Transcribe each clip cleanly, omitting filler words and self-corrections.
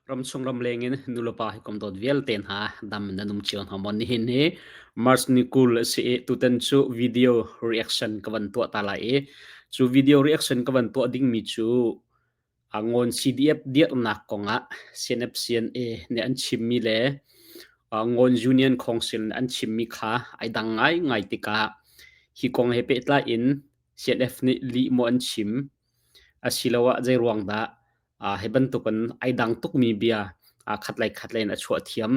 Ramchung ramleng in nulepa hi kom dawt vialte hna dam in nan um cio hna maw? Nihin hi March ni 20 a si i tutan cu video reaction ka van tuah ta lai i cu video reaction ka van tuah dingmi cu Ngawn CDF dirhnak kongah CNF-CNA nih an chimmi le Ngawn Union Council nih an chimmi kha ai dang ngaingai tikah hi kong he pehtlai in CNF nih lih maw an chim asiloah zeiruang dah hi bantukin ai dang tukmi bia khatlei khatlei in a chuah thiam.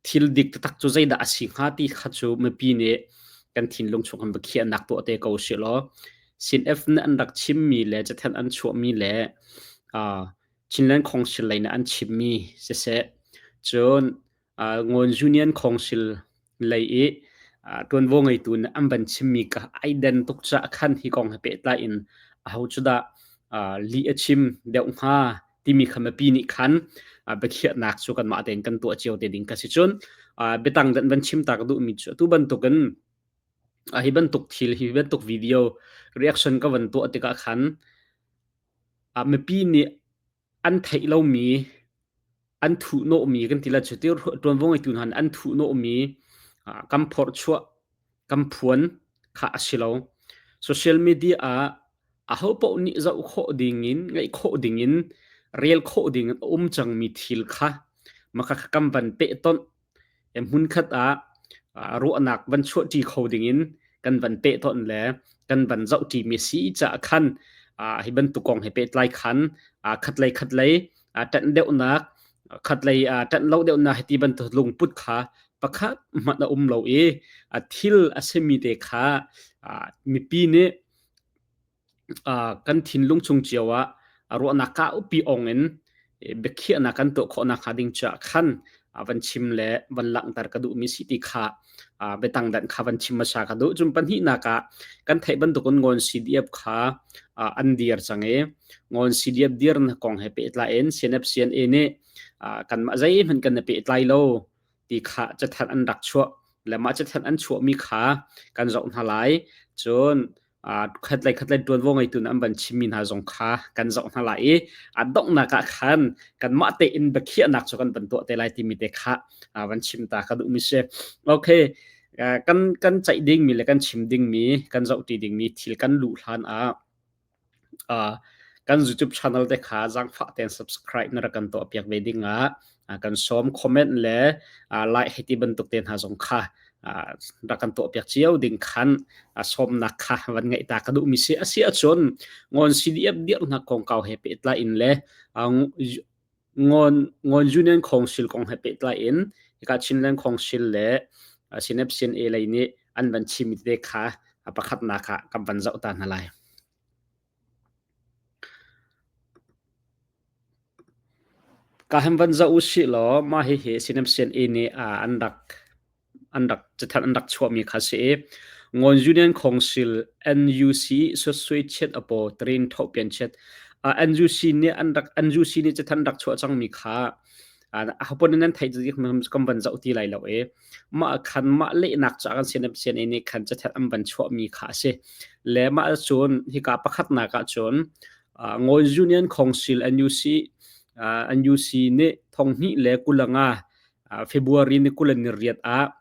Thil dik taktak cu zeidah a si hnga ti kha cu mipi nih kan thinlung chung kan biakhiahnak tuah te ko usih law CNF nih an rak chimmi le cathanh an chuahmi le Chinland Council lei nih an chimmi siseh, cun Ngawn Union Council lei i ṭuanvo ngeitu nih an van chimmi ka ai den tuk caah khan hi kong he pehtlai in aho cu dah lih a chim deuh hnga timi kha mipi nih khan biakhiahnak cu kanmah tein kan tuah cio te ding ka si. Cun biatang dan van chim ta ka duhmi cu atu bantukin hi bantuk thil hi bantuk video reaction ka van tuah tikah khan mipi nih an theih lomi an thuhnawhmi kan ti la cu ti ṭuanvo ngeitu hna nih an thuhnawhmi kan phorhchuah kan phuan kha a si lo. Social media ah ahopaoh nih zoh khawh dingin ngaih khawh dingin rel khawh dingin a um cangmi thil kha maka kan van pehtonh hmunkhat ah ruahnak van chuahṭi kho dingin kan van pehtonh le kan van zohṭimi si caah khan hi bantuk kong he pehtlai khan khatlei khatlei ṭanh deuhnak khatlei ṭanh lo deuhnak hiti bantuk lungput kha pakhat hmanh a um lo i thil a simi te kha mipi nih Kan thinlung chung cio ah ruahnak kaupi ong in biakhiahnak kan tuah khawhnak hnga ding caah khan van chim le van langhter ka duhmi si ti kha biatang danh kha van chim hmasa ka duh. Cun pahnihnak ah kan theih bantukin Ngawn CDF kha an dir cang i Ngawn CDF dirnak kong he pehtlai in CNF CNA nih kanmah zeihmanh kan i pehtlai lo ti kha cathanh an rak chuah le mah cathanh an chuahmi kha kan zoh hna lai. Cun khatlei khatlei ṭuanvo ngeitu nih an van chimmi hna zong kha kan zoh hna lai i a donghnak ah khan kanmah tein biakhiahnak cu kan van tuah te lai timi te kha van chim ta ka duhmi si. Okay, kan kan ceih dingmi le kan chim dingmi kan zohṭi dingmi thil kan luh hlan ah Kan YouTube channel te kha zaangfah tein subscribe na rak kan tuah piak ve ding ah kan sawm. Comment le like hei ti bantuk te hna zong kha rak kan tuah piak cio ding khan sawmnak kha van ngeih ta ka duhmi si. A si ahcun Ngawn CDF dirhnak kongkau he pehtlai in le Ngawn Union Council kong he pehtlai in hika Chinland Council le Sinep CNA lei nih an van chimmi tete kha pakhatnak ah kan van zoh ta hna lai. Ka han van zoh usih law mah hihi Sinep CNA nih an rak an rak cathanh an rak chuahmi kha si i Ngawn Union Council NUC Sosui Chet Apo Trin Thopian Chet NUC nih an rak NUC nih cathanh rak chuah cangmi kha ahopon in nan theih kan van zoh ti lai lo i mah khan mah lehnak ca kan sian sian nih khan cathanh an van chuahmi kha a si le mah cun hika pakhatnak ah cun Ngawn Union Council NUC NUC nih thonghnih le kulanga February ni 28 ah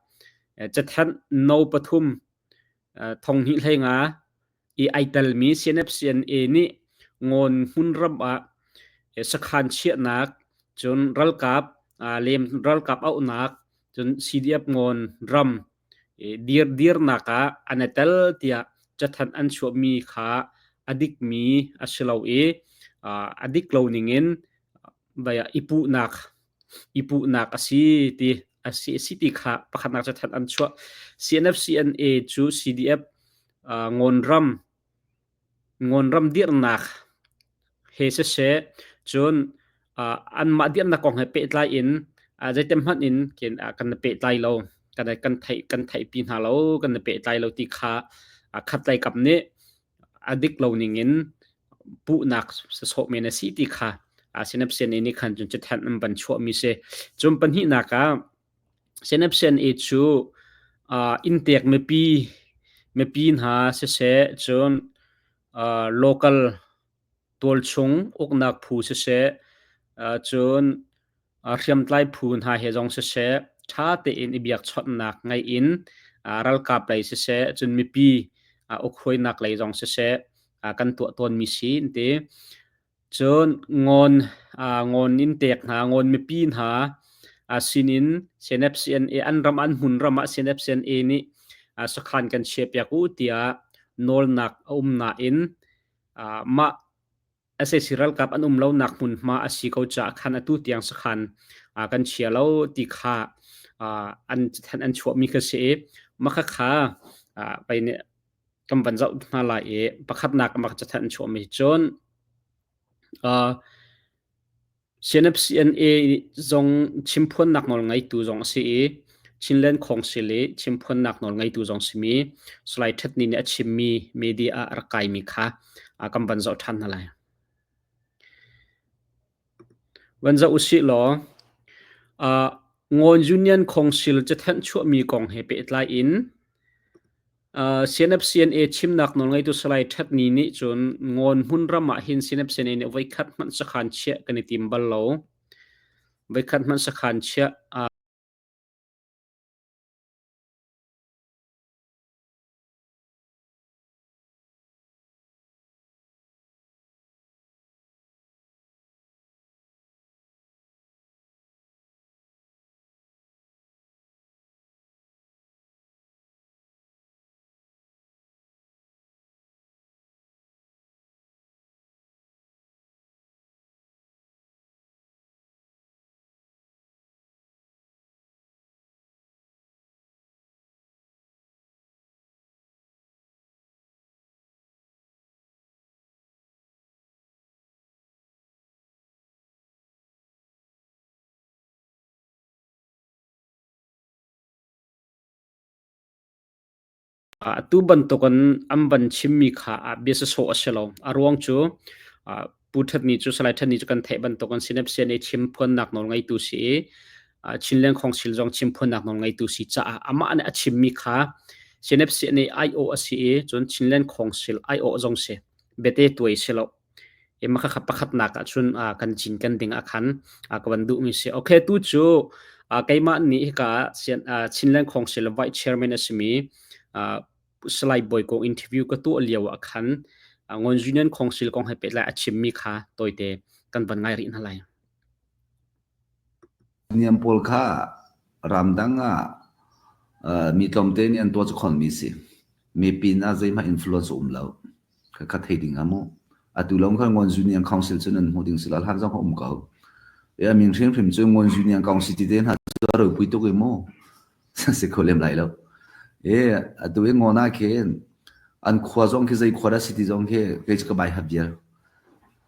cathanh no pathum thonghnih hleinga i ai telmi CNFCNA nih Ngawn hmunram ah sakhan chiahnak cun ralkap lem ralkap auhnak cun CDF Ngawn ram dir dirnak ah an i tel tiah cathanh an chuahmi kha a dikmi a si lo i a dik lo ningin i puhnak i puhnak a si ti a si a si ti kha pakhatnak cathanh an chuah. CNFCNA cu CDF Ngawnram Ngawnram dirhnak he siseh cun anmah dirhnak kong he pehtlai in zeitem hmanh in kan i pehtlai lo kan kan theih kan theihpi hna lo kan i pehtlai lo ti kha khatlei kap nih a dik lo ning in puhnak sasawh men a si ti kha CNFCNA nih khan cun cathanh an van chuahmi si. Cun pahnihnak ah CNFCNA cu inntek mipi mipi hna siseh cun local tualchung uknak phu siseh. Cun hriamtlai phu hna he zong siseh, ṭha tein i biakchawnhnak ngeih in ralkap lei siseh, cun mipi ukhruainak lei zong siseh, kan tuah tawnmi si an ti. Cun ngawn ngawn in tek hna, ngawn mipi hna sinin CNFCNA an ram an hmun ram ah CNFCNA nih sakhan kan chiahpiak u tiah nawlnak a um nain mah sac ralkap an um lonak hmunhma a si ko caah khan atu tiang sakhan kan chia lo ti kha an an chuahmi kha si i mah khakha pei nih kan van zoh hna lai i pakhatnak mak cathanh an chuahmi cun CNFCNA zong chimphuannak nawl ngeitu zong a si i Chinland Council i chimphuannak nawl ngeitu zong simi Salai Htet Ni nih a chimmi media ah a rak kaimi kha kan van zoh ṭhan hna lai. Van zoh usih law Ngawn Union Council cathanh chuahmi kong he pehtlai in CNFCNA chimnak nawlngeitu Salai Htet Ni nih cun Ngawn hmunram ah hin CNFCNA nih voikhat hmanh sakhan chiah kan i tim bal lo. Voikhat hmanh sakhan chiah Atu bantukin an van chimmi kha bia sawsawh a si lo. A ruang cu Pu Htet Ni cu Salai Htet Ni cu kan theih bantukin CNFCNA chimphuannak nawl ngeitu si i Chinland Council zong chimphuannak nawl ngeitu si caah amah nih a chimmi kha CNFCNA aiawh a si i cun Chinland Council aiawh zong si biate tuai si lo. I mah khakha pakhatnak ahcun kan cinken ding ah khan ka van duhmi si. Okay, tu cu keimah nih hika Chinland Council Vice Chairman a simi Salai Bawi Kong interview ka tuah lio ah khan Ngon Union Council kong he pehtlai a chimmi kha tawite kan van ngai rih hna lai. Niam pawl kha ramdang ah mi tlawmte nih an tuah cu khonmi si. Mi pin ah zeihmanh influence a um lo. Kha thei ding ah mu. Atu lawng khan Ngon Union Council cu nan hmuh ding si lo hlan zong a um ko. E a min hrimhrim cu Ngon Union Council ti te hna cu a ropui tuk i mu. Si kho lem lai lo. E atu i Ngon ah khin an khua zong khi zei khua dah si ti zong khi kei cu ka bai hap vial.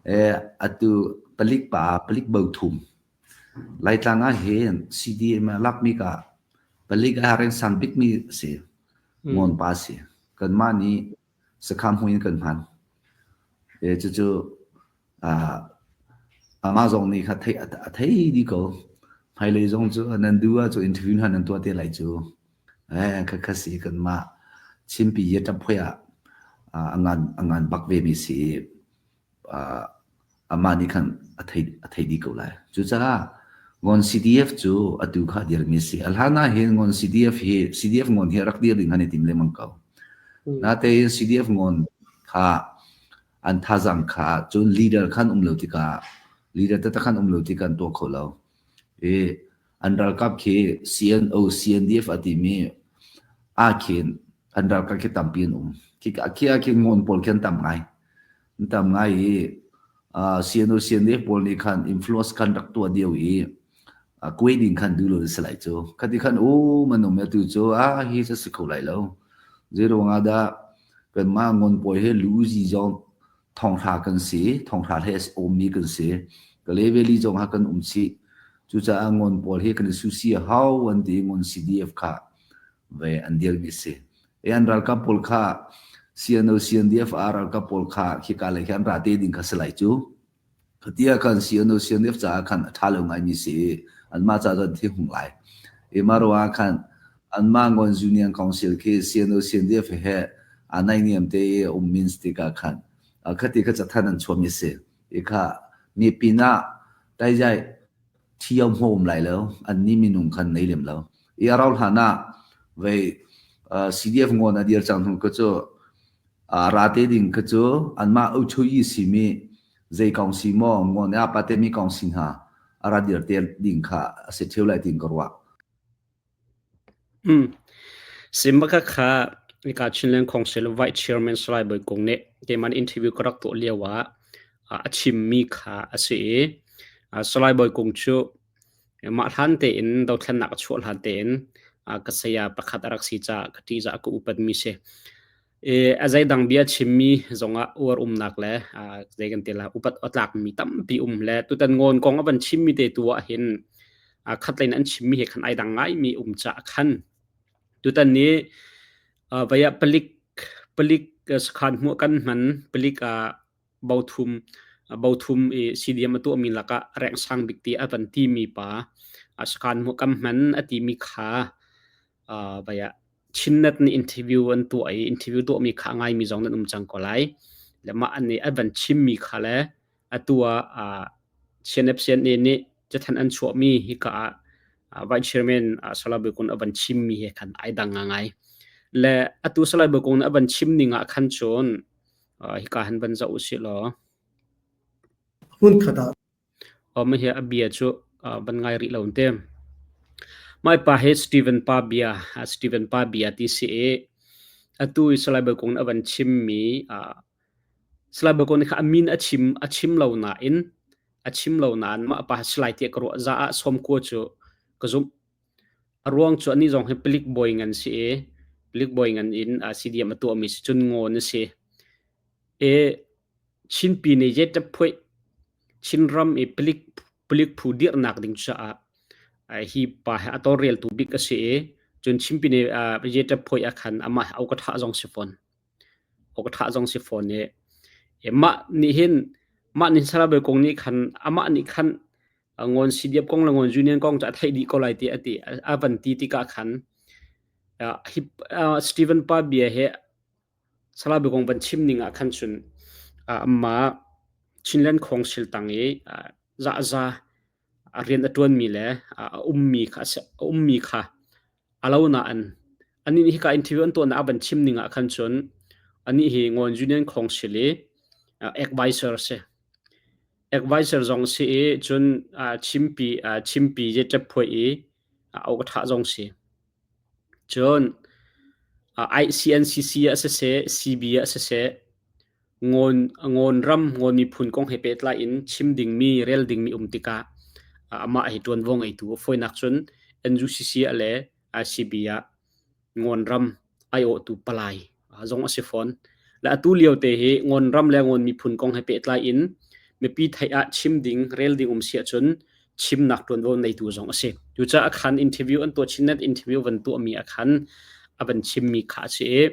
E atu palik pa palik bo thum Laitlang ah hin CDM a lakmi ka palik a reng sang bikmi si. Ngon pa si. Kanmah nih Sakham hmui in kan hman. E cucu amah zong nih kha theih a thei dih ko. Hmailei zong cu nan duh ahcun interview hna nan tuah te lai cu. Eh khakha si kanmah Chinpi ye ṭap ah a ngan a ngan bak ve mi si i amah nih khan a thei a thei dih ko lai. Cucaah Ngon CDF cu atu kha a dirmi a si. A hlan ah hin Ngon CDF hi CDF Ngon hi a rak dir ding han i tim lengmang ko. Natein CDF Ngon kha an thazaang kha cun leader khan um lo tikah leader taktak khan um lo tikah an tuah kho lo. I an ralkap khi CNO CNDF a timi ah khin an ralkap khi tampi an um. Khi khi ah khin Ngon pawl khi an tam ngai. An tam ngai i CNO CNDF pawl nih khan influence khan rak tuah dio i kuai ding khan duh lo si lai cu. Khati khan u manum atu cu a hi cu si kho lai lo. Zeiruang ah dah kanmah ngon pawl hi lu zi zong thonghra kan si, thonghra he ummi kan si. Kalay Valley zong ha kan um chih. Cucaah ngon pawl hi kan i susi a hau an ti ngon CDF kha ve an dirmi si. E an ralkap pawl kha CNO CNDF ah ralkap pawl kha khika lei khi an ra te ding kha si lai cu. Khatia khan CNO CNDF caah khan a ṭha lo ngaimi si i anmah ca cun thi hung lai. I mah ruangah khan anmah Ngon Union Council khi CNO CNDF he aa naihniam te i a um means tikah khan khati kha cathanh an chuahmi si. I kha mi pinah Taizai thi um hom lai lo an ni minung khan nei lem lo. I arau hlan ah vei CDF ngon a dir cang hnu ka cu ra te ding ka cu anmah uchuyi simi zei kong si maw ngon a pa te mi kong si hna a ra dir te ding kha a si theu lai tin ka ruah. Simba kha nika Chinland Council Vice Chairman Salai Bawi Kung nih keimah interview ka rak tuah lio ah a chimmi kha a si i Salai Bawi Kung cu mah hlan tein dothlennak a chuah hlan tein ka saya pakhat a rak si caah ka ṭihzah ka upatmi si. I a zeidang bia chimmi zongah uar umnak le zei kan ti la upat a tlakmi tampi um le tutan ngawn kong a van chimmi te tu ah hin khatlei in an chimmi he khan ai dang ngaimi um caah khan tutan ni vei ah palik palik sakhan hmuh kan hman palik ah bothum bothum i CDM a tuahmi lakah reng sang bik ti a van timi pa sakhan hmuh kan hman a timi kha vai ah Chinnet nih interview an tuah i interview tuahmi kha a ngaimi zong nan um cang ko lai. Le mah an nih an van chimmi kha le atu ah CNFCNA nih cathanh an chuahmi hika ah Vice Chairman Salai Bawi Kung a van chimmi he khan ai dang ngai. Le atu Salai Bawi Kung nih a van chim ning ah khan cun hika han van zoh usih law. Hmun khat ah Mah hi a bia cu van ngai rih lo te. Mah pa hi Steven pa bia, Steven pa bia ti si i atu i Salai Bawi Kung nih a van chimmi Salai Bawi Kung nih kha a min a chim a chim lo nain a chim lo nain mah pa Salai tiah ka ruah za ah sawmkua cu ka zumh. A ruang cu anih zong hi palik bawi ngan si i palik bawi ngan in CDM a tuahmi si cun ngawn a si. I Chinpi nih Yetaphuih Chinram i palik phu dirhnak ding caah hi pa hi a tawlreltu bik a si i cun Chinpi nih Yetaphuih ah khan amah hi au ka thah zong si fawn. Au ka thah zong si fawn i mah nih hin mah nih Salai Kung nih khan amah nih khan Ngawn CDF kong le Ngawn Union kong cu a theih dih ko lai ti a ti a van ti tikah khan hi Stephen pa bia hi Salai Kong van chim ning ah khan cun amah Chinland Council tang i zahza a rian a ṭuanmi le a ummi kha a ummi kha a lo nain anih nih hika interview an tuahnak a van chim ning ah khan cun anih hi Ngawn Union Council i advisor a si. Advisor zong si i cun chimpi chimpi zetṭep phuai i au ka ṭhah zong si. Cun ICNCC ah siseh, CB ah siseh, ngawn ngawn ram ngawn miphun kong he pehtlai in chim dingmi, rel dingmi um tikah amah hi ṭuanvo ngeitu a fawinak cun NUCC ah le ICB ah Ngawn ram aiawhtu palai zong a si fawn. Le atu lio te hi Ngawn ram le Ngawn miphun kong he pehtlai in mipi theih ah chim ding, rel ding um si ahcun chimnak ṭuanvo neitu zong a si. Cucaah khan interview an tuah Chinnet interview van tuahmi ah khan a van chimmi kha a si i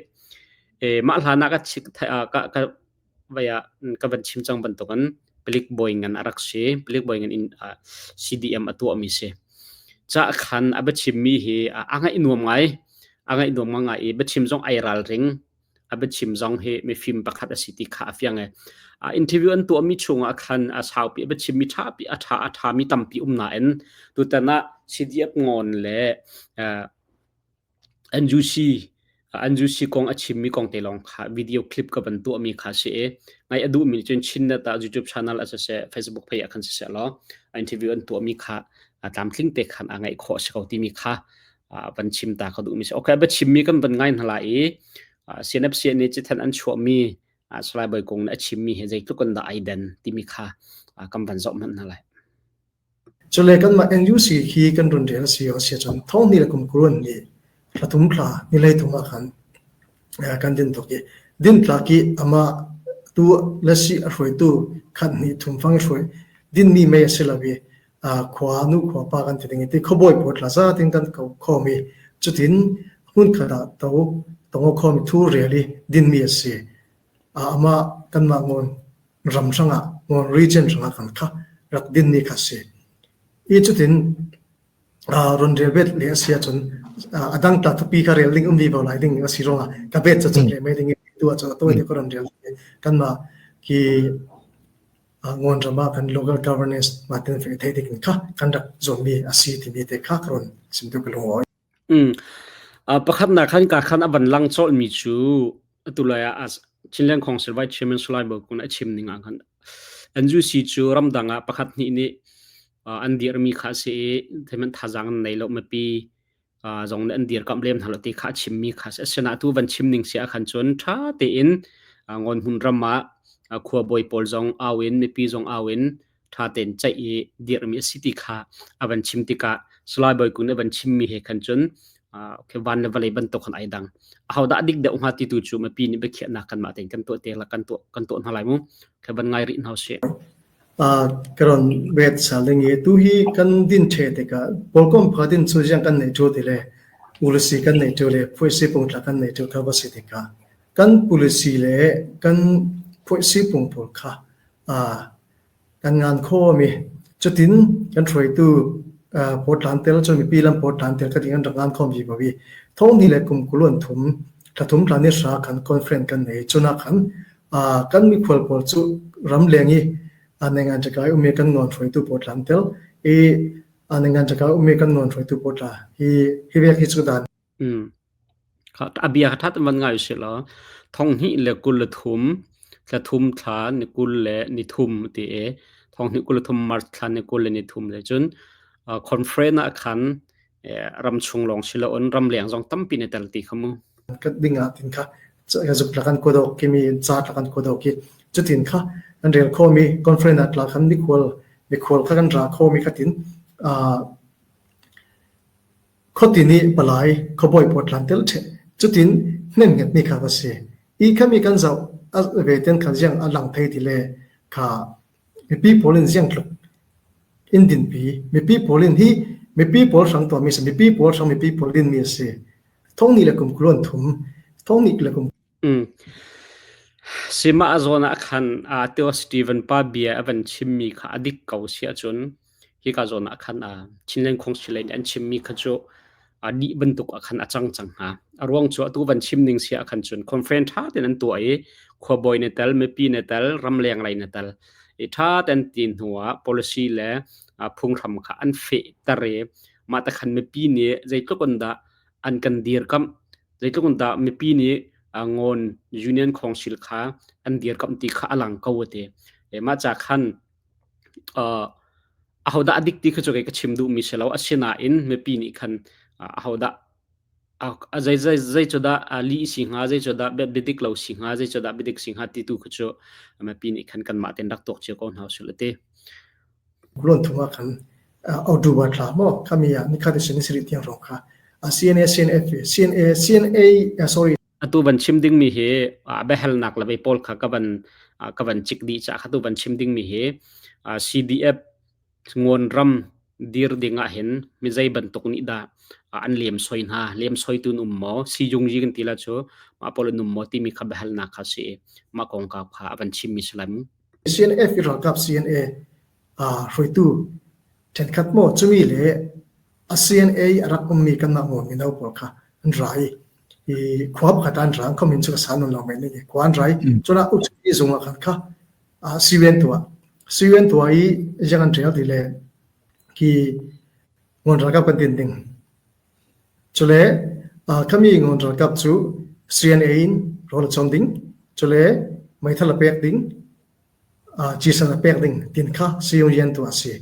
e, mah hlan ah ka, ka, ka vai ah ka van chim cang bantukin palik bawi ngan a rak si. Palik bawi ngan in CDM a tuahmi si. Ca khan a biachimmi hi a ngaih nuam ngai. A ngaih nuam ngai i biachim zong ai ralring. A biachim zong hi mifim pakhat a si ti kha a fiang e. Interview an tuahmi chungah khan a saupi a biachimmi ṭhapi a ṭha a ṭhami tampi um nain tutan ah CDF ngawn le NUC NUC kong a chimmi kong te lawng kha video clip ka van tuahmi kha si i ngai a duhmi nih cun Chinnet ah YouTube channel ah siseh Facebook page ah khan siseh law interview an tuahmi kha tlamtling te khan a ngaih khawh si ko timi kha van chim ta ka duhmi si. Okay, ba chimmi kan van ngai hna lai i CNFC nih cithan an chuahmi Salai Bawi Kung nih a chimmi hi zeitluk in dah ai den timi kha kan van zoh hmanh hna lai. Cule kanmah NUC hi kan run rian a si a si ahcun thonghnih le kum kurun nih thla thum thla ni hleithum ah khan kan din tuk i din tlak i amah tu le si a hruaitu khat hnih thum fang i hruai dinmi mei a si lo i khua nu khua pa kan ti ding i ti khuabawi pawl tla za tin kan ko khawm i cutin hmunkhat ah to tongo khawm i thu rel i dinmi a si. Amah kanmah ngawn ram hrangah ngawn region hrangah kan kha rak dinmi kha si. I cutin run rel bet le a si ahcun a dang ta thupi kha rel ding um vi bo lai ding a si ruangah ka bet cu cun le mai ding tu ahcun a tawi te ko run rel kanmah ki Ngawn ram ah kan local governance mah ten fek thei ding kha kan rak zuammi a si timi te kha ka run sim tu ka lung awi. Pakhatnak khan ka khan a van lang cawlmi cu atu lai ah Chinland Council Vice Chairman Salai Bo Kun a chim ning ah khan NUC cu ramdang ah pakhat hnih nih an dirmi kha a si i theiman thazaang an nei lo mipi zong nih an dirkamh lem hna lo ti kha a chimmi kha a si. Asinain atu van chim ning si ah khan cun ṭha tein Ngawn hmun ram ah khuabawi pawl zong au in mipi zong au in ṭha tein ceih i dirhmi a si ti kha a van chim tikah Salai Bawi Kun a van chimmi he khan cun van le vawlei bantuk khan ai dang. Ahodah a dik deuh hnga ti tu cu mipi nih biakhiahnak kanmah tein kan tuah te kan tuah kan tuah hna lai mu. Kha van ngai rih hna usih. Ka ron ret sal ding i tu hi kan din ṭhe tikah pawlkom pha din cu ziang kan nei ṭu ti le policy kan nei ṭu le phuaisi pungtla kan nei ṭu kha va si tikah kan policy le kan phuaisi pung pawl kha kan ngan khomi cutin kan hruaitu pawtlan tel cun mipi lam pawtlan tel ka ding an rak ngan khom vi bawi thong ni le kum kulon thum thlathum tla ni hra kan conference kan nei chuna khan kan mikhual pawl cu ramleng i nengan chakai umi kan non hruaitu pawtlan tel i nengan chakai umi kan non hruaitu pawtla hi hi vek hi chu dan A bia kha ṭha van ngai usih law thong hnih le 23 thla thum thla ni 23 ti i thong hnih 23 March thla ni 23 le cun conference ah khan ramchung lawng si loin ramleng zong tampi na tel ti kha mu. Ka ding ah tin kha zuk tla kan kodok kimi ca tla kan kodok ki cutin kha kan rel khomi conference ah tla khan mikhual mikhual kha kan ra khomi khatin Khuati nih palai khuabawi pawl tlan tel ṭheh. Cutin hnemhngetmi kha va si. I khami kan zoh a ve ten kha ziang a lang thei ti le kha mipi pawl in ziang tluk in dinpi mipi pawl in hi mipi pawl hrang tuahmi si mipi pawl hrang mipi pawl dinmi a si. Thong ni le kum kulon thum thong ni le kum Sima a zawn ah khan tio Steven pa bia a van chimmi kha a dik ko si ahcun hika zawn ah khan Chinland Council in an chimmi kha cu dih bantuk ah khan a cang cang hnga. A ruang cu atu van chim ning si ah khan cun conference ṭha tein an tuah i khuabawi na tel, mipi na tel, ramleng lei na tel. I ṭha tein ti hnu ah policy le phunghram kha an fehter i mah te khan mipi nih zeitluk in dah an kan dirkamh Zeitluk in dah mipi nih Ngawn Union Council kha an dirkamh ti kha a lang ko a ti. Mah ca khan ahodah a dik ti kha cu kei ka chim duhmi si lo. Asinain mipi nih khan ahodah zei zei zei cu dah lih si hnga, zei cu dah biadik lo si hnga, zei cu dah biadik si hnga ti tu kha cu mipi nih khan kanmah tein rak tuak cio ko hna usih a ti. Kulon thum ah khan October thla maw khami ah nikhat in ni sarih tiang hrawng kha CNA CNF CNA CNA sorry Atu van chim dingmi hi biahalnak le pawl kha ka van ka van cik dih caah kha tu van chim dingmi hi CDF Ngawn ram dir ding ah hin mi zei bantuk nih dah an lem soi hna lem soitu an um maw siyung yi kan ti la cu mah pawl an um maw timi kha biahalnak kha si i mah kongkau kha a van chimmi si lai mu. CNF i ralkap CNA hruaitu ṭhenkhat maw cumi le a CNA i a rak ummi kanmah maw mino pawl kha an ra i i khua pakhat ah an ra kho min cu ka sa nawn lo men i khua an ra i cun ah uci zung ah khan kha CUN tuah CUN tuah i ziang an ṭial ti le khi ngon ralkap kan tin ding Cule khami ngon ralkap cu CNA in rawl a cawm ding, cule meithal a pek ding, cisan a pek ding tin kha CUN tu a si.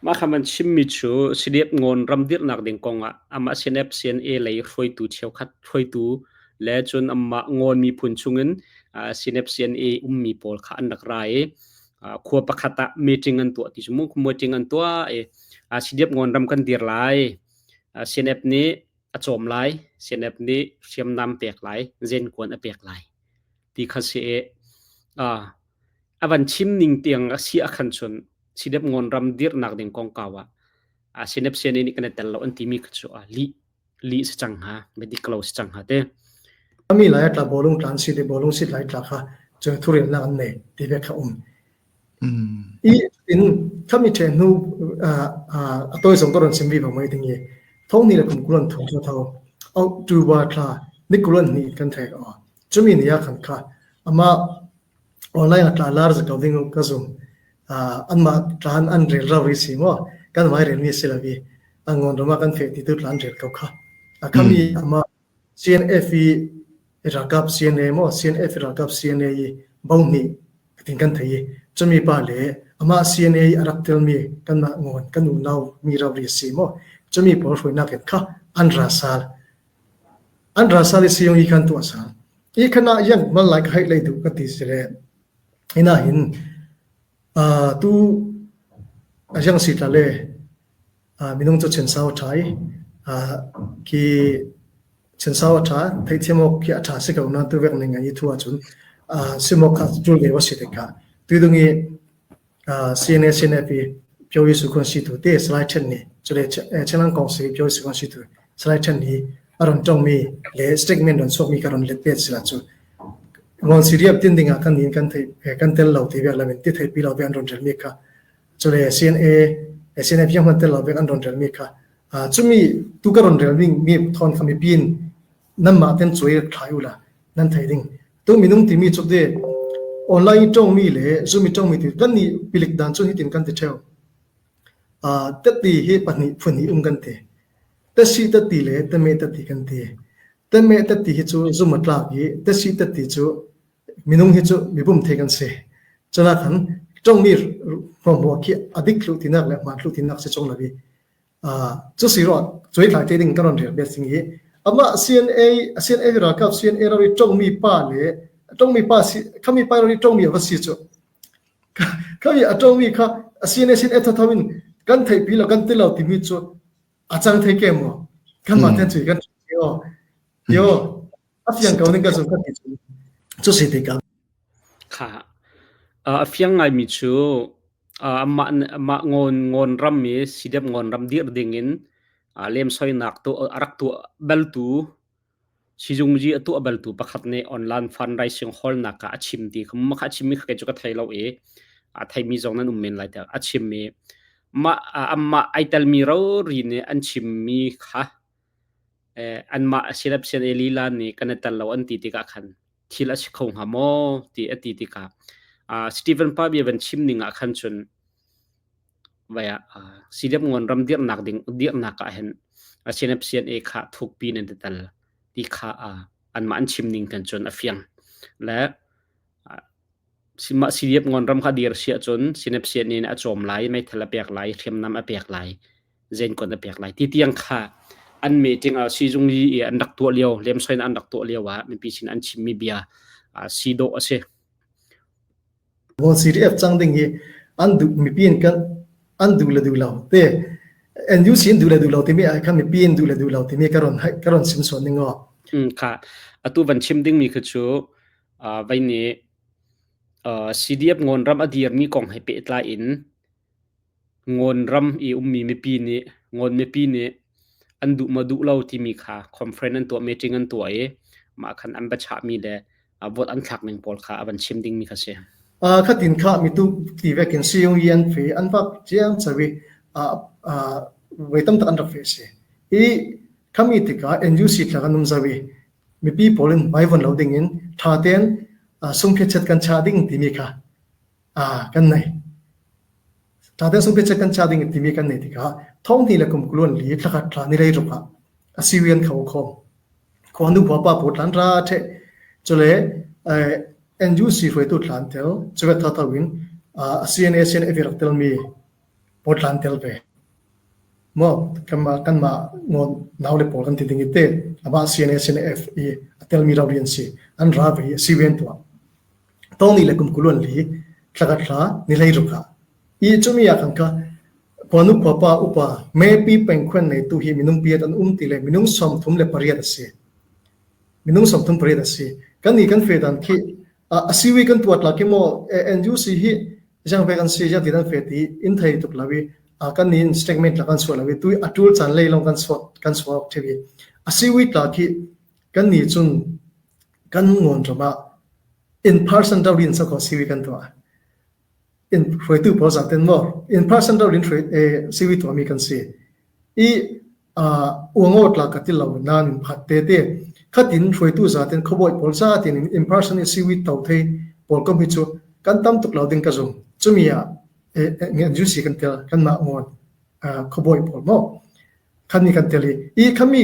Mah kha man chimmi cu CDF ngawn ram dirhnak ding kongah amah CNF CNA lei hruaitu cheukhat hruaitu le cun amah ngawn miphun chungin CNF CNA ummi pawl kha an rak ra i khua pakhat ah meeting an tuah ti cu mu meeting an tuah i CDF ngawn ram kan dir lai CNF nih a cawm lai CNF nih hriamnam pek lai zenkuan a pek lai ti kha si i a van chim ning tiang a si a khan cun CDF ngawn ram dirnak ding kongkau ah CNF CNA nih kan i tel lo an timi kha cu lih lih si cang hnga biadik lo si cang hnga te. Mi lai tla bolung tlan si te bolung sit lai tla kha cu thurelnak an nei ti ve kha um. I in khami the hnu a toi zong ka ron sim vi bang mai ding i thong ni le kum kulon thong tho tho October thla ni kulon ni kan thek a chumi ni a khan kha ama. Online ah tla lar za ko ding ka zum. Anmah tlan an rel rau ri si maw? Kan vai rel mi si lo i an ngon ram ah kan feh ti tu tlan rel ko kha. A khami ama CNF i ralkap CNA maw CNF i ralkap CNA i bo hnih tin kan thei i cumi pa le amah CNA i a rak telmi kanmah ngon kan unau mi rori a si maw cumi pawl hruainak in kha an ra sal an ra sal i siyong i khan tuah sal i khana yang mal lai ka haih lei du ka ti si le ina hin tu yang si tla le minung cu chinsau a ṭha i khi chinsau a ṭha theihthiam awk khi a ṭha si ko nain tuvek ning i thu ahcun sim awk kha ṭul ve a si tikah tuidung i CNA CNF i Pyo Su Khun Situ te Salai Ṭhen nih cule Chinland Kong si Pyo Su Khun Situ Salai Ṭhen hi a ron ṭongmi le statement ron chuakmi ka ron let pet sila cu Ngawn Siriap tin ding ah kan nin kan thei kan tel lo ti vek lamin ti thei pi lo ve an ron relmi kha cule CNA CNF yang hman tel lo vek an ron relmi kha cumi tu ka ron rel mi mi thon kha mi pin nan mah ten cuai thlai ula nan thei ding tu minung timi chu de online tong mi le zoom tong mi ti kan ni pilik dan chu hi tin kan ti theu tati hi pahnih phun hi um kan ti tasi tati le tame tati kan ti tame tati hi chu zoom atlak i tasi tati chu minung hi cu mibum the kan si. Cuna khan tongmi hmuahhmuah khi a dik thlu tinak le hmaan thlu tinak si chong lo i cu si ro cuai thlai te ding ka ron rel bet sing hi amah CNA CNA ralkap CNA ro i tongmi pa le tongmi pa si khami pa ro i tongmi va si cu khami a tongmi kha CNA CNA tho in kan theih pi lo kan ti lo timi cu a cang thei ke mo kan mah ten cui kan yo yo A fiang ko ning ka zum ka ti cu. Cu si tikah. Kha. A fiang ngaimi cu amah amah ngawn ngawn ram i sidep ngawn ram dir ding in lemsoinak tu a rak tuah baltu sizungzi a tuah baltu pakhat nih online fundraising hallnak ah a chim ti kha mah kha a chimmi kha kei cu ka thei lo i a theimi zong nan um men lai tiah a chimmi mah amah ai telmi rori nih an chimmi kha Anmah silapsian e lila nih kan i tel lo an ti tikah khan thil a si kho hnga maw ti a ti tikah Stephen pa bia van chim ning ah khan cun vai ah CDF ngon ram dirhnak ding dirhnak ah hin CNF CNA kha thukpi in an i tel ti kha anmah an chim ning kan cun a fiang. Le mah CDF ngon ram kha dir si ahcun CNF CNA nih a cawm lai, meithal a pek lai, hriamnam a pek lai. zenkon a pek lai ti tiang kha an meeting ah sizung yi i an rak tuah lio lemsoin an rak tuah lio ah mipi sin an chimmi bia si dawh a si. Bon CDF cang ding hi an duh mipi in kan an duh le duh lo te NUC in duh le duh lo timi ai khan mipi in duh le duh lo timi ka ron ka ron sim suan ning aw. Kha atu van chim ding mi kha cu vai ni CDF ngon ram a dir mi kong he pehtlai in Ngawn ram i ummi mipi nih Ngawn mipi nih an duh maw duh lo timi kha conference an tuah meeting an tuah i mah khan an biachahmi le vote an thlak ning pawl kha a van chim dingmi kha si. Khatin kha mitu ti vekin siung i an fe an vak ciang chawi voi tam tak an rak fe si. I khami tikah NUC tla kan um zawi mipi pawl in vaivon lo ding in tha ten sungphiachet kan cha ding timi kha kan nei. Ṭhaten sungphiachet kan chia ding timi kan neih tikah thonghnih le kum kuluan li thlakhat thla ni rei ruk ah a siwian kho khom. Khuanu khuapa pawl tlan ra ṭheh. Cule NUC hruaitu tlan tel cuvet thatho in CNA CNF rak telmi pawl tlan tel ve. Maw kanmah kanmah ngawn nau le pawl kan ti ding i te amah CNA CNF i a telmi rori an si. An ra ve i siwian tuah. Tawngni le kum kuluan li thlakhat thla ni 16 ah i cumi ah khan ka khuanu khuapa upa mepi pengkhuan neitu hi minung piat an um ti le minung 38 a si. Minung 38 a si. Kan ni kan fe dan khi a siwi kan tuat la ki maw NUC hi jang ve kan si jang ti dan fe ti in thei tuk lawi kan ni statement la kan suah lawi tu atul chan lei long kan suak kan suak thewi a siwi tla khi kan ni chun kan ngon ram ah in person ro in sako siwi kan tuah in hruaitu pawl zaten maw in person ro in hruai siwi tuah mi kan si i uango tla ka ti lo nan in phat te te khatin hruaitu zaten khoboi pawl zatin in person i siwi to thei pawl kom hi chu. Kan tam tuk lo ding ka zum. Cumi ah NUC kan tel kanmah ngawn khuabawi pawl maw khan ni kan tel i i khami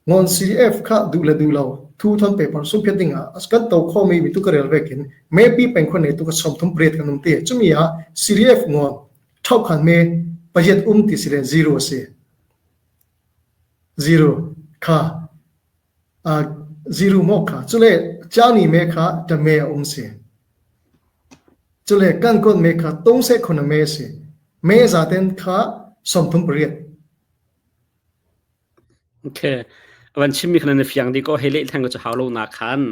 ngawn CDF kha duh le duh lo thu thon paper sungphiat ding ah kan to kho mi mi tu ka rel vekin maybe pengkhon nei tu ka som thum pret kan um ti. Chumi ah CDF ngawn thau khan me payet um ti si le zero si zero kha zero mo kha chule chani me kha ta me um si chule kan kon me kha tong se khon me si me za ten kha som thum pariat. Okay. Van chimmi khan na fiang di ko hei le thang ko chu hau lo na khan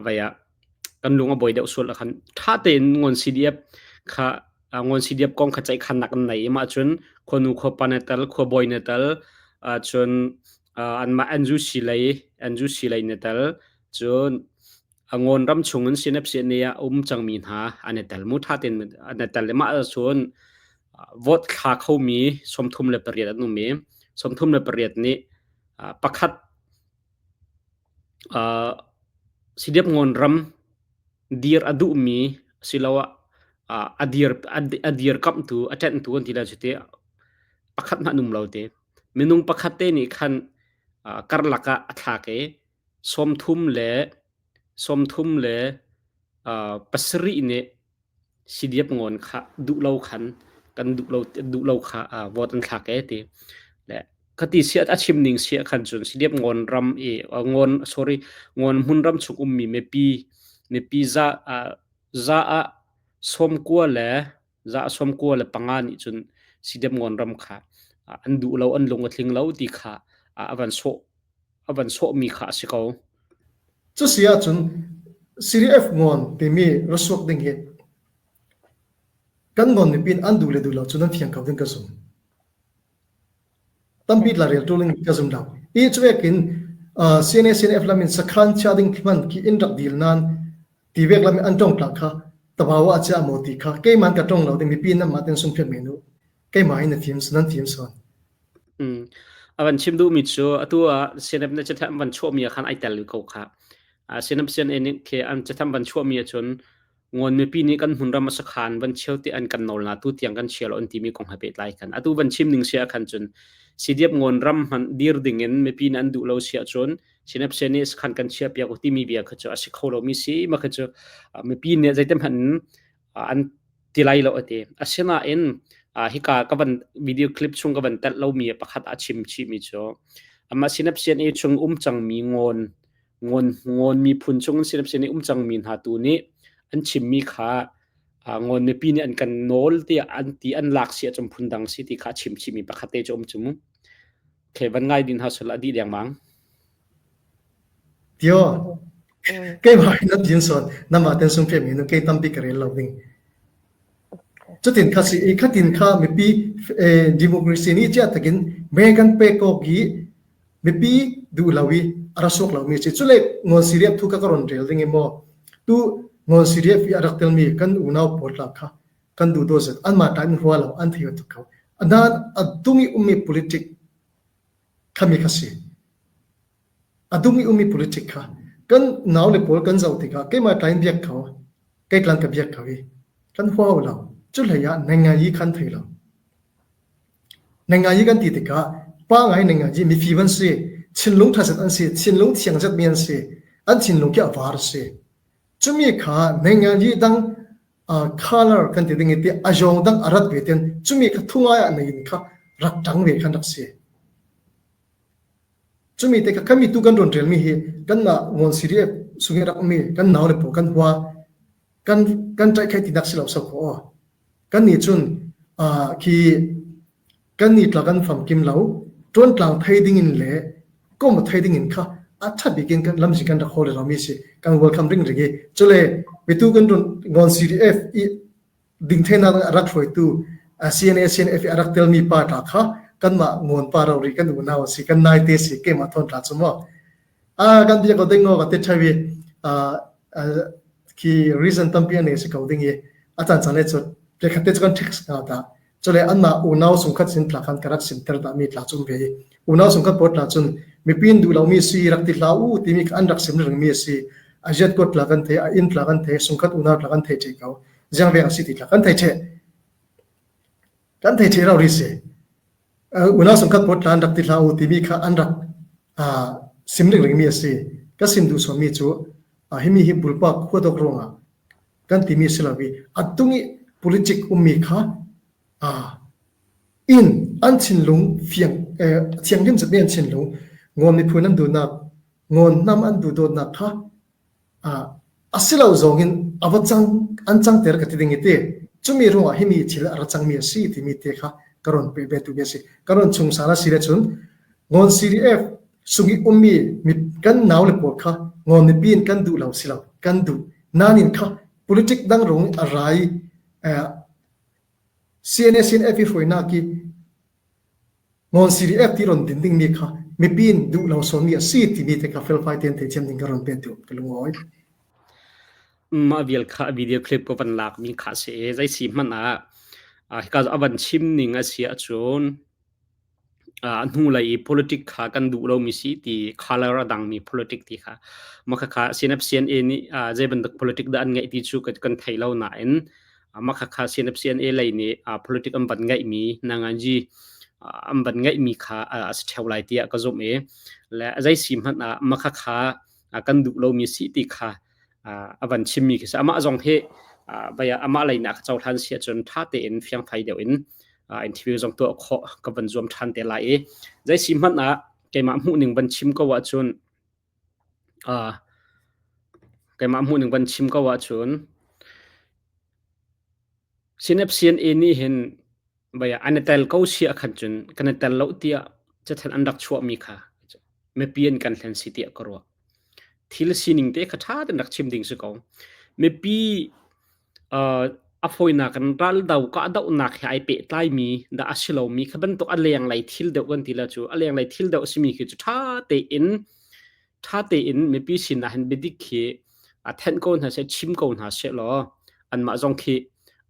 vaya kan lung a boi deuh sual khan tha tein ngon CDF kha ngon CDF kong kha chai khan nak an nei ma chun khonu kho pa ne tal kho boy ne tal chun an ma anju si lei anju si lei ne tal chun ngon ram chung in sinep si ne um changmi hna an tel mu tha ten an tel le ma chun vote thla kho mi 38 an um i 38 nih pakhat CDF ngon ram dir a duhmi asiloah a dir a dirkamhtu a ṭenhtu an ti lai cu ti pakhat hmanh an um lo ti. Minung pakhat te nih khan karlak ah a thlak i 37 nih CDF ngawn kha duh lo khan kan duh lo duh lo kha vote an thlak e ti. Le khati sia a chim ning sia khan cun CDF ngawn ram i ngawn sorry ngawn hmun ram chung ummi mipi mipi za za ah sawmkua le za 95 nih cun CDF ngawn ram kha an duh lo an lung a tling lo ti kha a van sawh a van sawhmi kha a si ko. Cusi ahcun CDF ngawn timi rasuak ding hi kan ngawn mipi an duh le duh lo cu nan fiang ko ding ka zum. Tampi la rel tul in ka zum lo. I cuek in CNA CNF lam in sakhan chia ding hman ki in rak dil nan ti vek lam an tong tla kha tabawa a chia maw ti kha keiman ka tong lo ding mipi nan mah ten sung phiat menu keimah in na fim nan fim son. A van chim duhmi cu atu ah CNF na cathanh van chuahmi ah khan ai tel ko kha. CNF CNA nih khi an cathanh van chuahmi ahcun ngawn mipi nih kan hmunram a sakhan van cheu ti an kan nawl na tu tiang kan chia lo an timi kong he pehtlai khan atu van chim ning sia khan cun CDF ngawn ram hman dir ding in mipi nih an duh lo sia cun CNF CNA nih sakhan kan chia piak timi bia kha cu a si kho lo mi si ma kha cu mipi nih zeitem hmanh an ti lai lo ati. Asinain hika ka van video clip chung ka van telh lomi pakhat a chim chihmi cu amah Sinap CNA chung um cangmi ngawn ngawn ngawn miphun chung Sinap CNA um cangmi hna tu nih an chimmi kha ngawn mipi nih an kan nawl tiah an ti an lak si ahcun phundang si ti kha a chim chihmi pakhat te cu um cu mu. Okay, van ngai din ha sul a dih dengmang. Tio, keimah na tin son nama ten sung fe mi nu kei tampi ka rel lo ding. Cutin kha si i khatin kha mipi democracy ni chia takin me kan pe ko gi mipi du lo i ara sok lo mi si chule ngon siriap thu ka karon rel ding mo tu ngon siriap i arak tel mi kan unau pawl la kha kan du do zet an ma time huwa lo an thio tu ko anan adungi ummi politic khami kha si. A dum i ummi politic kha kan naule pawl kan zoh tikah keimah tlai in biak kho, kei tlang ka biak kho i kan huau lo. Cu hlei ah nengai khan thei lo. Nengai kan ti tikah pa ngai nengai mifim an si, thinlung ṭha zet an si, thinlung thiang zetmi an si, an thinlung khi a var a si. Cumi kha nengai dang color kan ti ding i ti a zawng dang a rat ve ten cumi kha thungai ah nei in kha rak ṭang ve khan rak si. Cumi te kha kami tu kan run relmi hi kan mah ngawn CDF sungin rak ummi kan nau le pawl kan hua kan kan ṭaih khai ti nak si lo so ko kan nih cun khi kan nih tla kan famkim lo ṭuan tlang thei ding in le kom thei ding in kha a ṭha bik in kan lamzin kan rak hawl lo mi si kan welcome ring ring i cule mitu kan run ngawn CDF i dingtheinak a rak hruaitu CNA CNF i a rak telmi pa tla kha kanmah ngawn pa rori kan unau a si kan nai te si keimah thawn tla cu maw a kan bia ko ding ngo ka te thawi khi reason tampi an nei si ko ding i a chan chan le cu te khat te cu kan text nga ta Cule anmah unau sungkhat sin tla khan ka rak simter dahmi tla cu um ve i unau sungkhat pawl tla cun mipi in duh lomi si rak ti hlah u timi kha an rak sim rengmi a si. A ziat kuat tla kan thei, a inn tla kan thei, sungkhat unau tla kan thei ṭhe ko. Ziang veng a si ti tla kan thei ṭhe. Kan thei ṭhe rau ri si. Unau sungkhat pawl tla an rak ti hlah u timi kha an rak sim ringring mi a si. Ka sim duh sawmmi cu himi hi bulpak khuadawk ruangah kan timi si lo i a tung i politic ummi kha in an thinlung fiang thianghlim zetmi an thinlung ngawn miphun an duhnak ngawn hnam an duhdawtnak kha a si lo zong in a va cang an cangter ka ti ding i ti cumi ruangah himi thil a ra cangmi a si timi te kha ka ron pe ve tu mi a si ka ron chung sal a si le cun ngawn CDF sung i ummi mi kan nau le pawl kha ngawn mipi in kan duh lo si lo kan duh nain kha politic dang rung a rai CNA CNF i hruainak i Ngawn CDF ti ron din dingmi kha mipi in duh lo sawmmi a si timi te kha felfai tein theithiam ding ka ron pe tu ka lungawi. Mah vial kha video clip ko van lak mi kha si zei si hmanh ah hika a van chim ning a si ahcun hnu lei i politic kha kan duh lomi si ti color a dangmi politic ti kha mah khakha CNF CNA nih zei bantuk politic dah an ngeih ti cu kan thei lo nain mah khakha CNF CNA lei nih politic an van ngeihmi nanganji an van ngeihmi kha a si ṭheo lai tiah ka zumh i le zei si hmanh ah mah khakha kan duh lomi si ti kha a van chimmi khi si amah zong hi baya amah lei nak cohlan si ahcun ṭha tein fiangfai deuh in interview zong tuah khawh ka van zuam ṭhan te lai i zei si hmanh ah keimah hmuhning van chim ko ahcun keimah hmuhning van chim ko ahcun Sinep CNA nih hin baya an i tel ko si ahkhan cun kan i tel lo tiah cathanh an rak chuahmi kha mipi an kan hlen si tiah ka ruah. Thil sining te kha ṭha tein rak chim ding si ko. Mipi a fawinak in raldo kahdohnak he ai pehtlaimi dah a si lomi kha bantuk a lenglei thil deuh kan ti la cu a lenglei thil deuh a simi khi cu ṭha tein ṭha tein mipi sinah hin biadik khi a thenh ko hna seh chim ko hna seh law anmah zong khi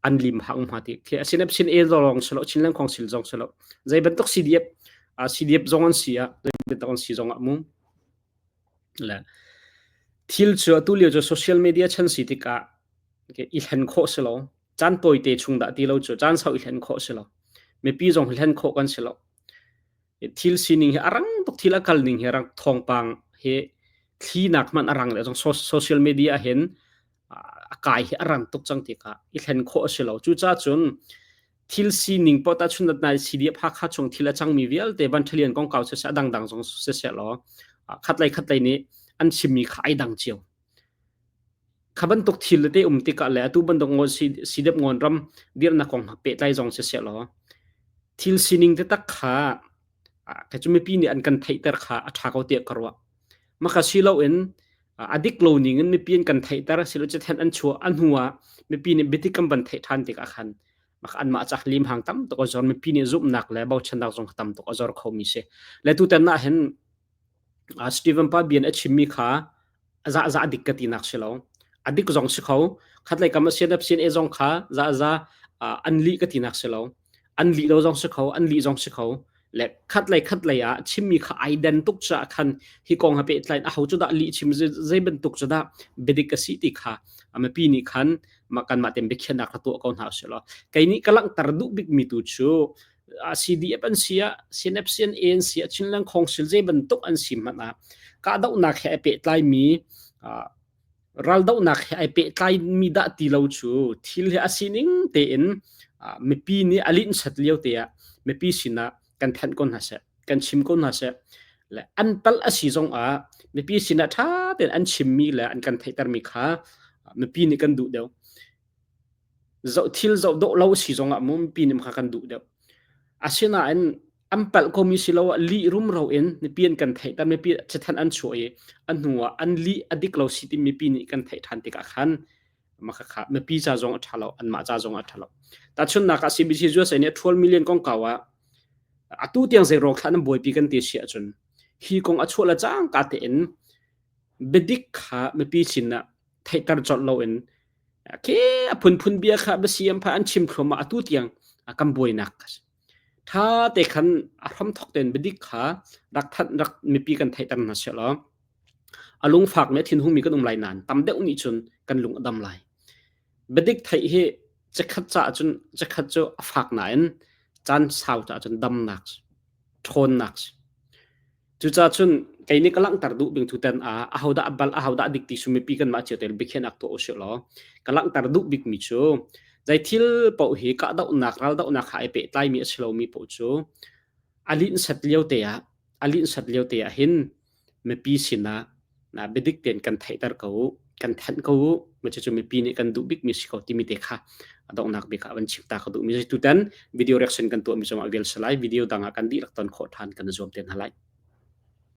an lim hang hma ti khi asinap sin e lawng silo Chinland Council zong silo zei bantuk CDF CDF zong an si ah zei bantuk an si zong ah mu le thil cu atu lio cu social media chan si tikah i hlen khawh si lo caan tawite chung dah ti lo cu caan sau i hlen khawh si lo mipi zong hlen khawh kan si lo thil sining hi a rang tuk thil a kal ning hi rang thawngpang hi thli nak hmanh a rang le zong social media hin a kai hi a rang tuk cang tikah i thlen khawh a si lo cucaah cun thil sining pawh ta chun nai CDF Hakha chung thil a cangmi vialte van thalian kongkau siseh a dangdang zong siseh law khatlei khatlei nih an chimmi kha ai dang cio kha bantuk thil te um tikah le atu bantuk ngawn CDF ngawn ram dirnak kong pehtlai zong siseh law thil sining te tak kha ka cu mipi nih an kan theihter kha a ṭha ko tiah ka ruah maka si loin a dik lo ning in mipi an kan theihter silo cithen an chuah a hnu ah mipi nih biatik kan van theih ṭhan tikah khan maka anmah cak lim hang tam tuk a zor mipi nih zumhnak le bochannak zong tam tuk a zor khomi si le tutan ah hin Stephen Pa bian a chimmi kha za za dik ka tinak si lo a dik zong si kho khatlei kam a sian sian e zong kha za za an li ka tinak si lo an li lo zong si kho an li zong si kho le khatlei khatlei ah chimmi kha ai den tuk cha khan hi kong ha pe tlain a ho chu dah li chim zei bantuk chu dah bedik ka si ti kha mipi nih khan ma kan ma tem biakhianak ra tuah ko hna usih law kei nih ka langhter duh bik mi tu cu CDF an si ah CNF CNA an si ah Chinland Council zei bantuk an si hmanh ah kahdohnak he ai pehtlaimi raldohnak he ai pehtlaimi dah ti lo cu thil hi a sining tein mipi nih a linhsat lio te ah mipi sinah kan thanh ko hna seh kan chim ko hna seh le an palh a si zong ah mipi sinah ṭha tein an chimmi le an kan theihtermi kha mipi nih kan duh deuh Zoh thil zoh dawh lo si zongah mu mipi nih kha kan duh deuh. Asinain an palh komi si lo ah lih rumro in mipi an kan theihter mipi cathanh an chuah i a hnu ah an lih a dik lo si ti mipi nih kan theih ṭhan tikah khan mah kha mipi ca zong a ṭha lo anmah ca zong a ṭha lo. Tahchunhnak ah CBC USA nih a ṭhual million kongkau ah atu tiang zei rawk thlah nan buaipi kan ti si ahcun hi kong a chuah le cangka tein biadik kha mipi sin ah theihter colh loin khi a phunphun bia kha biasiam pha an chim thluahmah atu tiang kan buainak tha te khan a hram thok ten biadik kha rak that rak mipi kan theihter hna seh law. A lungfak mi a thinhung mi kan um lai nain tam deuh nih cun kan lung a dam lai. Biadik theih hi chikkhat caah cun chikkhat cu a fak nain caan sau caah cun damnak ṭhawnnak si. Cucaah cun kei nih ka langhter duh bing tutan ah ahodah a bal ahodah a dik ti cu mipi kanmah cio tein biakhiahnak tuah usih law ka langhter duh bikmi cu zei thil paoh hi kahdohnak raldohnak ha ai pehtlaimi a si lomi paoh cu a linhsat lio te ah a linhsat lio te ah hin mipi sinah biadik tein kan theihter ko u, kan thanh ko u, cucu mipi nih kan duh bikmi si ko timi te kha a donghnak bik ah van chim ta ka duhmi si. Tutan video reaction kan tuahmi zong ah vial si lai, video dang ah kan dihlak ton khawh ṭhan kan i zuam te hna lai.